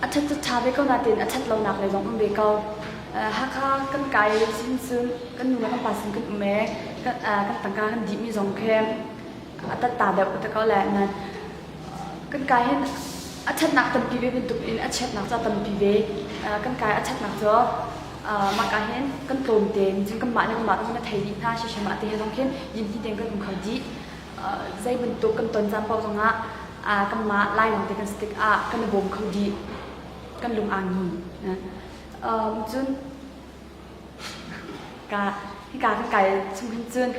A ṭhat cu ṭha ve ko nain a ṭhat lonak lei zong um ve ko. Hakha kan kai sin cun kan nu le kan pa sin kan um i kan tangka kan dihmi zong khi a tatta deuh ka ti ko le nain kan kai hin a ṭhatnak tampi ve bantuk in a chiatnak cu a tampi ve. Kan kai a ṭhatnak cu mah ka hin kan tlawm tein cun kanmah le kanmah kan thei dih hna siseh mah te he zong khin yinhni tein kan um kho dih. Zei bantuk kan ton caan paoh zongah kanmah Lai lawng te kan si tikah kan i bawm kho dih. Kan lung aa ngi. Cun ka hika kan kai chung hin cun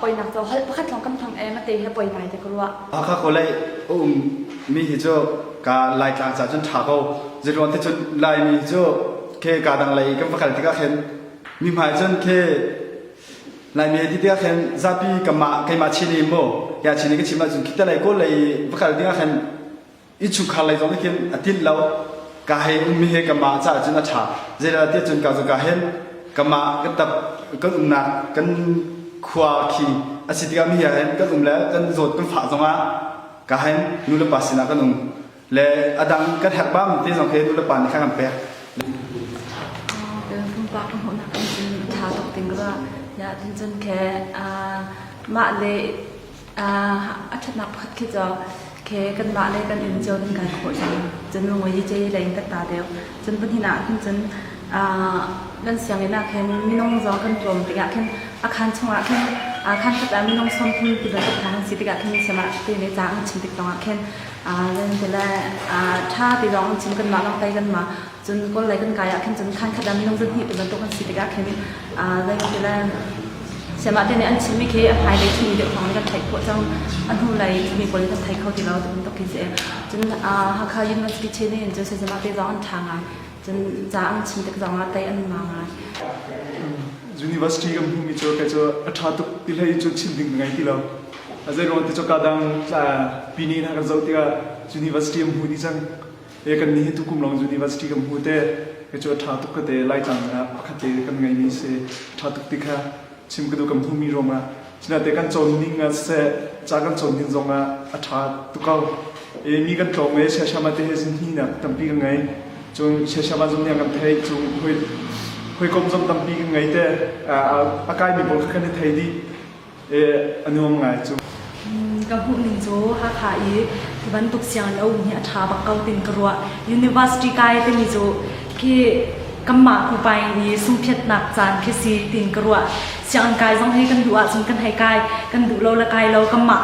poinak cu holh pakhat lawng kan hmang e mate he poi ngai te ka ruah. Hakha kawlei a um mi hi cu ka Laitlang ca cun ṭha ko. Zeiruang ti cun Laimi cu khe ka dang lei kan va kal tikah khin mi hmai cun khe Laimi he ti tikah khin zapi kamah keimah Chin i mu ya Chin i ka chim ahcun khita lei kawl lei va kal dingah khin innchungkhar lei zong nih khin a tinh lo. Ka hei ummi he kamah caah cun a ṭha. Zeidah tiah cun ka cu ka hen kamah ka tap kan umnak kan khua khi a si tikah mi he hin kan um le kan zawt kan fah zongah ka hen nu le pa sinah kan um le a dang kan herh bam te zong khi nu le pa nih khan kan pek. Pumpak ka hmuhnak in cun ṭha tuk ding ka ruah. Ya cun khe mah le A ṭhatnak pakhat khi cu khi kanmah le kan inn cio kan kai khawh cang. Cun lungmui hi lei in kan ta deuh. Cun pahnih ah khin cun kan sianginn ah khin minung zong kan tlawm tikah khin a khaan chungah khin khaan khat ah minung 30 ti bantuk hna kan si tikah khin siamah te nih ca an chim tik zongah khin le ṭha ti zong an chim kanmah lawng tei kanmah Cun Kawl lei kan kai ah khin cun khaan khat ah minung zahnih ti bantuk an si tikah khin zei le siamah te nih an chimmi khi a hmailei chimmi deuh hrawng kan theih khawh cang a hnulei chimmi pawl kan thei kho ti lo ti bantuk khi si. Cun Hakha University chin hin cun sayamah te zong an ṭha ngai. Cun ca an chim tik zong ah tei an ma ngai. University kan hmuhmi cu kei cu a ṭha tuk ti hlei cu chim ding ka ngei ti lo. Zei ruang ti cu ka dang pine hna kan zoh tikah university an hmu dih cang. E kan nih hi tukum lawng university kan hmu te ke cu a ṭha tuk ka te Laitlang ah pakhat te kan ngeimi si ṭha tuk ti kha chim ka duh kan hmumi ruangah cinate kan cawn ning ah siseh ca kan cawn ning zongah a ṭha tuk ko e mi kan tlawm e siashama te he zin hi nak tampi kan ngei cun siashama zong nih kan thei cung hoi hawikom zong tampi kan ngei te a kaimi pawl kha kan i thei dih a nuam ngai cu. Ka hmuh ning cu Hakha i hi bantuk sianginn a um hi a ṭha bak ko tin ka ruah. University kai timi cu khi kanmah pupa i sungphiatnak caan khi si tin ka ruah. Sianginn kai zong hi kan duh ahcun kan hei kai, kan duh lo le kai lo kanmah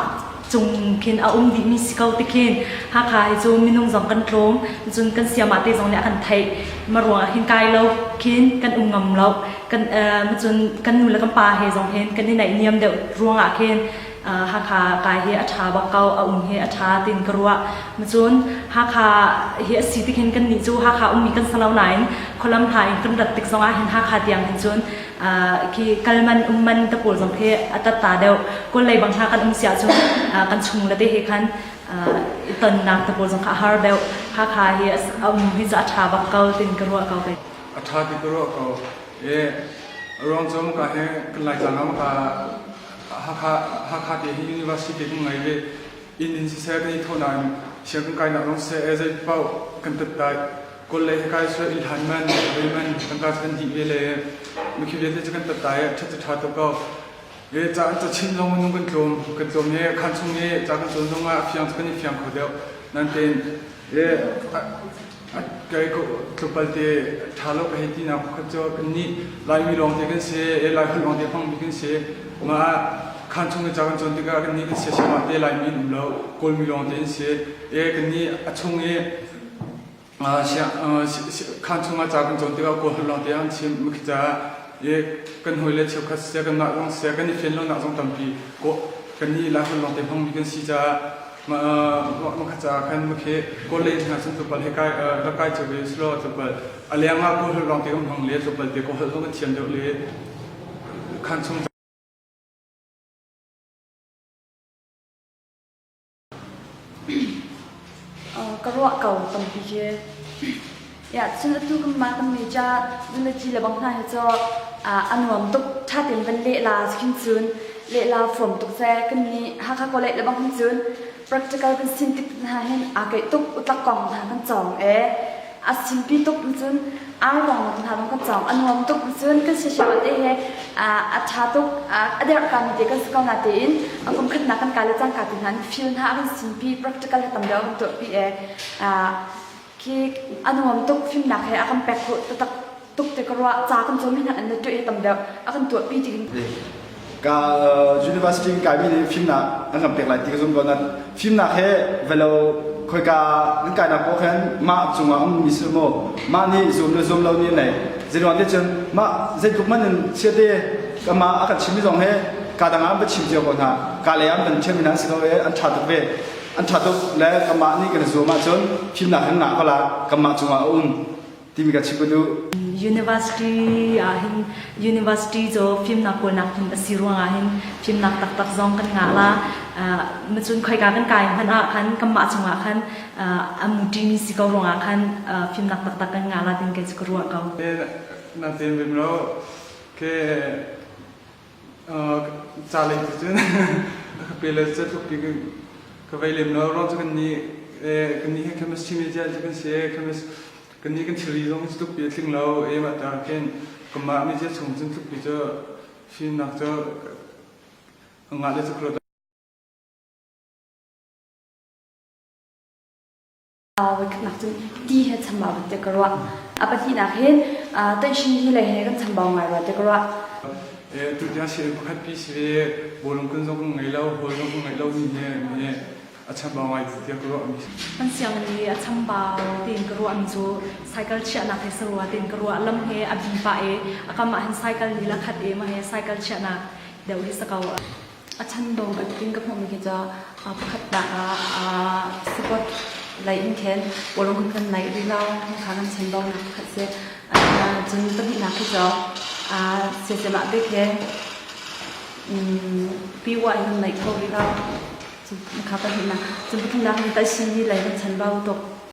cung khin a um dihmi si ko tikhin Hakha hi cu minung zong kan tlawm cun kan siamah te zong nih a kan theih ma ruangah hin kai lo khin kan um ngam lo kan cun kan nu le kan pa he zong hin kan i naihniam deuh ruangah khin Hakha kai hi a ṭha bak ko a um hi a ṭha tin ka ruah cun Hakha hi a si tikhin kan nih cu Hakha ummi kan si lo nain khualam hna in kan rat tik zongah hin Hakha tiang hin cun khi kal man um man te pawl zong khi a tatta deuh kawl lei bang hna kan um si ahcun kan chung le te he khan i tonnak te pawl zong kha a har deuh Hakha hi a um hi cu a ṭha bak ko tin ka ruah ko kei a ṭha ti ka ruah ko e ruang cu ka he kan lai tlang ah ka Hakha Hakha te hi university kan ngei ve inn in siseh kan i tho nain siang kan kai nak zong siseh e zei paoh kan tat dai Kawl lei he kai sual inn hlan man vei man tangka cu kan dih ve le mikhi vialte cu kan tat dai ṭhat cu ṭha tuk ko e ca an ca chin zong minung kan tlawm kan tlawm i khan chung i ca kan cawn zong ah fiang cu kan i fiang kho deuh nan tein e kai ko tlawmpal te ṭha lo ka hei ti nak pakhat cu kan nih Laimi lawng te kan si e Lai holh lawng te hmang mi kan si mah khan chung i ca kan cawn tikah kan nih kan siasiam ah te Laimi an um lo Kawlmi lawng te an si e kan nih a chung i khaan chungah ca kan cawn tikah Kawl holh lawngte an chim khi caah i kan hawile cheukhat siseh kanmah zong siseh kan i fian lonak zong tampi kan nih Lai holh lawngte hmangmi kan si caah mah caah khan makhi Kawl lei hna cun tlawmpal he kai rak kai cio ve selaw tlawmpal a leng ah Kawl holh lawngte kan hmang le tlawmpal te Kawl holh zong kan thiam deuh le khaan chung Ka ruah ko tampi khi. Cun atu kanmah kan meja zun le ci le bang hna hi cu a nuam tuk. Ṭha tein van leh la khin cun. Lehla fuam tuk seh. Kan nih Hakha College le bang hin cun practical kan sin tik hna hin aa keih tuk utlak kong hna kan cawng e. A simpi tuk cun ar kong hna bang kan cawng. A nuam tuk cun kan siasiang te he a ṭha tuk a derh mi te kan si ko na tein a kum khatnak kan kai le cangka ti hna feel hna a kan simpi practical he tam deuh kan tuahpi e. Khi a nuam tuk fimnak he a kan pek khawh taktak tuk te ka ruah ca kan cawn mi hna an na tuah hi tam deuh a kan tuahpi ti Ka university kai mi nih fimnak an kan pek lai ti ka zum ko nan fimnak he velo khoika nan kai nak poh khan mah cungah um mi si mu mah nih zum le zum lo ni nei zeiruang te cun mah zeitluk man in chiate kama a kan chim mi zong he ka dang ah an va chim cio ko hna ka lei an van thiam mi hna an si ko e an tha tuk ve an tha tuk le kamah nih kan zuam ahcun fimnak kan ngah ko la kamah cungah a um timi ka chim ka duh. University ah hin university cu fimnak kawlnak hmun a si ruangah hin fimnak taktak zong kan ngah la. Macun khoika kan kai hmanh ah khan kanmah chungah khan a muṭi mi si ko ruangah khan fimnak taktak kan ngah la tin kei cu ka ruah ko. Na ten bim lo ke Ca lei tu cun ka pe le ca tluk pi ka vei lem lo. Ruang cu kan nih kan nih hi chemistry major cu kan si i chemist kan nih kan thilri zong hi tluk pi a tling lo i mah ta khin kanmah major chung cun tluk pi cu fimnak cu ngah le cu Voikhatnak cun ti he chambau tiah ka ruah. A pahnihnak hin taishin hi lei he kan chambau ngai rua tiah ka ruah. Tutiang sianginn pakhat pi si ve bawlung kun zong kan ngei lo, hawl zong kan ngeih lo mi hi mi a chambau ngai tiah ka ruah mi. Kan sianginn i a chambau tiin ka ruah mi cu cycle chiahnak he sarua tiin ka ruah. Lam he a bi pah i a kam ah hin cycle lila khat i mah he cycle chiahnak deuh hi si ko. A chan dong bantukin ka hmuhmi khi cu pakhatnak ah support lei in khin bawlung kan naih rih lo kha kan chambaunak pakhat si. Cun pahnihnak khi cu siasem ah bik hi piwa in kan naih kho rih lo. Kha pahnihnak. Cun pathumnak hi taisini lei kan chanbau tuk.